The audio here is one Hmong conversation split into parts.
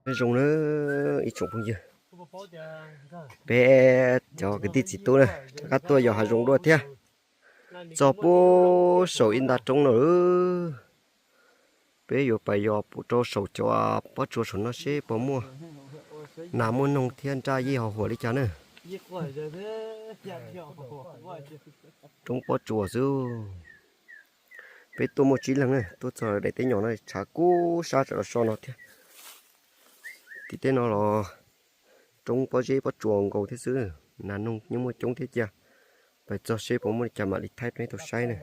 Nyob zoo na ib tsoom phooj ywg, peb cov kwv tij txiv tub na, rov qab tuaj yos hav zoov dua thiab. Txog puag saum ib nta roob no, peb yuav pais yos pum rau saum cov pob tsuas saum no seb puas muaj nas muaj noog thiab nraj yij ho huam li cas na. Roob pob tsuas xwb. Peb tuaj muaj tsib leeg na, tuaj txog daim teb nyom no tshav kub sab tsam los so no thiab. Tim teb no los roob pob zeb pob tsuas nkaus thiab xwb, nas noog nyob muaj coob thiab cia. Pais txog seb puas muaj li cas mam li thaij rau nej tau saib na.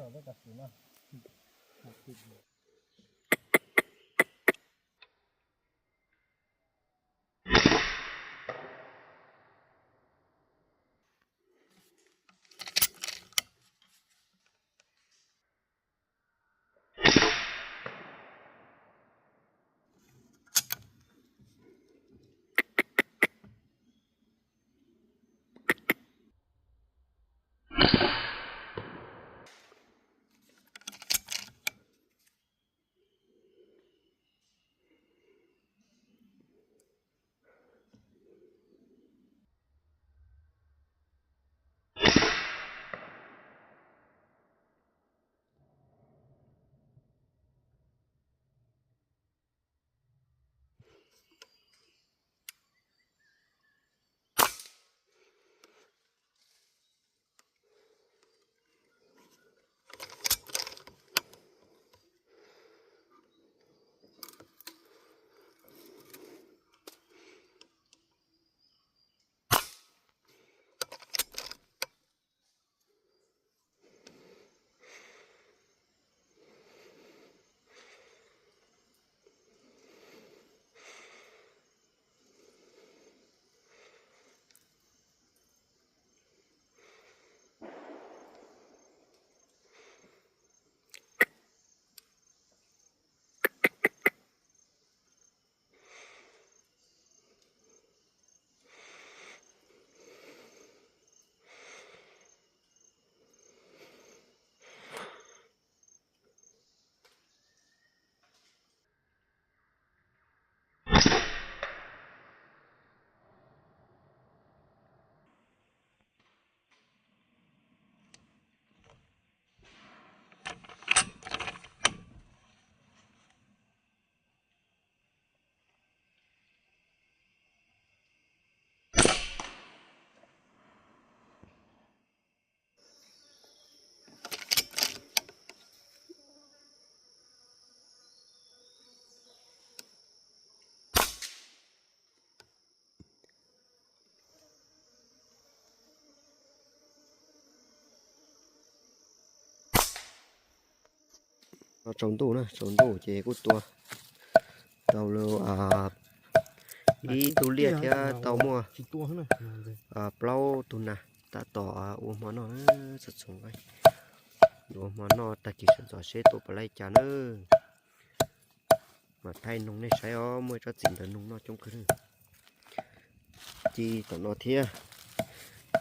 Tsaus ntuj na, tsaus ntuj ces kuj tua tau ib tug liaj thiab tau muaj plaub tug nas, tab tom ua hmo noj txhua txhua nqaij. Ua hmo noj tag kis sawv ntxov seb tuaj puas laij cas na. Mas thaij noog nej saib os, muaj tsob txiv ntawd noog noj coob kawg. Ci tom no thiab,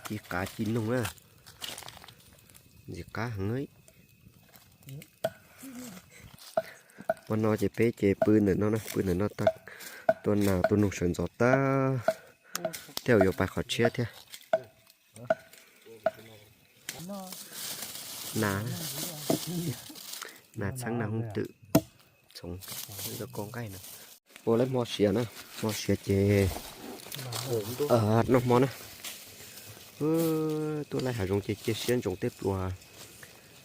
ci qav ci noog na, ntxim qab heev. Ua no ces peb ces pw ntawm no, pw ntawm no tag, tua nas tua noog sawv ntxov tag, tej zaum yuav pais qhov tshiab thiab. Nas, nas txheeb nas hooj twm, txhoov, ko nqaij no. Ua lawm hmo siav na, hmo siav ces noj hmo na. Tuaj laij hav zoov ces cia siab ntsoov tej pluas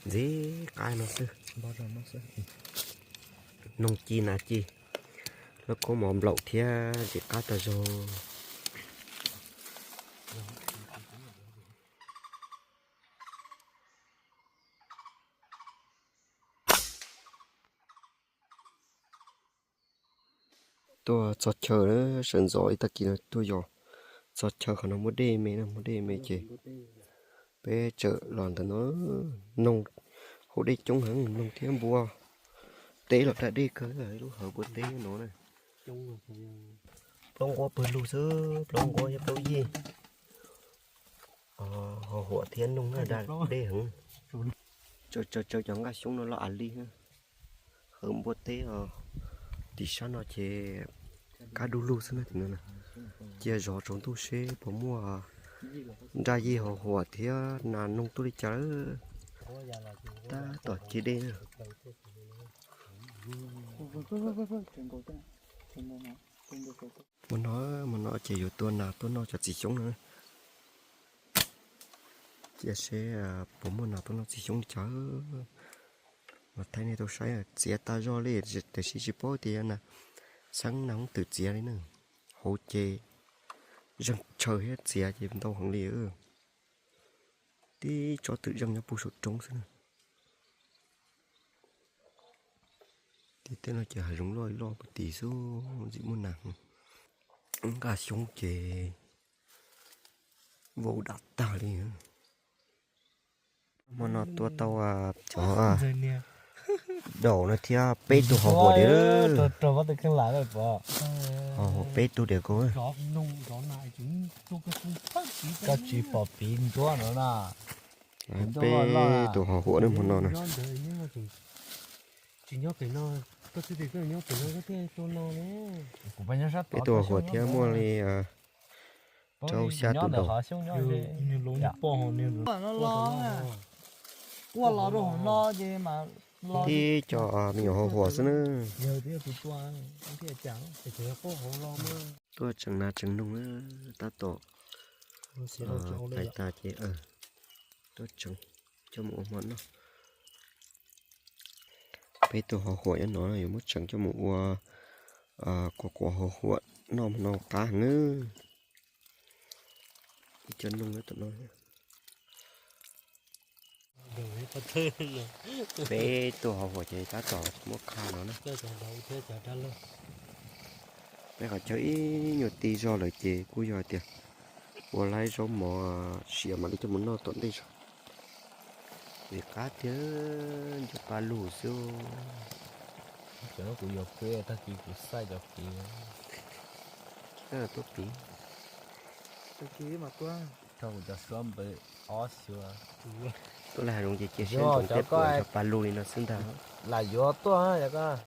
ntxim qab no xwb. Noog ci nas ci, lauj kaub mov nplaum thiab ntxim qab tag zog. Tuaj txog chaw, sawv ntxov ib tag kis no tuaj yos txog chaw qhov no muaj dej me no, muaj dej me ces peb txawm los ntawm no. Noog hauv dej coob heev, noog thiab npua teb los da dej kawg, lub hawv npua teb no na. Plaub nquab pawg lug xwb, plaub nquab thiab plaub yij. Ho huam thiab noog da dej heev. Tsaws tsaws cov nqaij xyoob no loj a li. Hawv npua teb os. Tim sab no ces Kab du lug xwb na tim no na. Cia zov tsaus ntuj seb puas muaj nraj yij hav huam thiab nas noog tuaj li cas lawm. Tab tom cig dej na. Hmo no, hmo no ces yuav tua nas tuaj noj cov txiv xyoob no. Cia seb puas muaj nas tuaj noj txiv xyoob li cas. Mas thaij nej tau saib txiav tag zog li, tiam sis tsis paub tias yog nas xeeb nas hoob twm txiav li na. Hauv ces zeeg tshaw thiab txiav ces ntau heev li. Tib tsob twm zeeg nyob puag saum roob xwb na. Tim tej no ces hav zoov loj loj puag tim xwb, ntxim muaj nas. Nqaj xyoob ces vau dam tag li. Hmo no tua tau cov daum no thiab peb tug hos huam diam. Hos huam peb tug diam koj. Koj tsis pom piv ntsuab no na. Peb tus hos huam na hmo no na. Peb tus hos huam thiab muaj li rau xya tus daum. Quaj los rau hauv no ces mas los. Tib co me nyuam hos huam xwb na. Tuaj tseev nas tseev noog na, tab tom tais tas ces tuaj tseev coj mus ua hmo noj. Peb tus hos huam nyob no yuav muab tseev coj mus ua quav quav hos huam noj hmo no qab heev. Ib co noog tom no. Peb tus hos huam ces tab tom muab qha no na. Peb qhov chaw ib nyuag ti zog lawm ces kuj yog hais tias ua laib zaub mov siav mam li coj mus noj tom ntej zog. Vim qab tiag, nco pa lug xwb. Cov no kuv yuav peb tag kis kuv xaij cov piv. Tuaj piv. Rau kuv cov suab npawg ob xyuas. Tuaj laj hav zoov ces cia siab ntsoov tias puas nco pa lug li no xwb ntag. Lam yuav tuaj yog koj.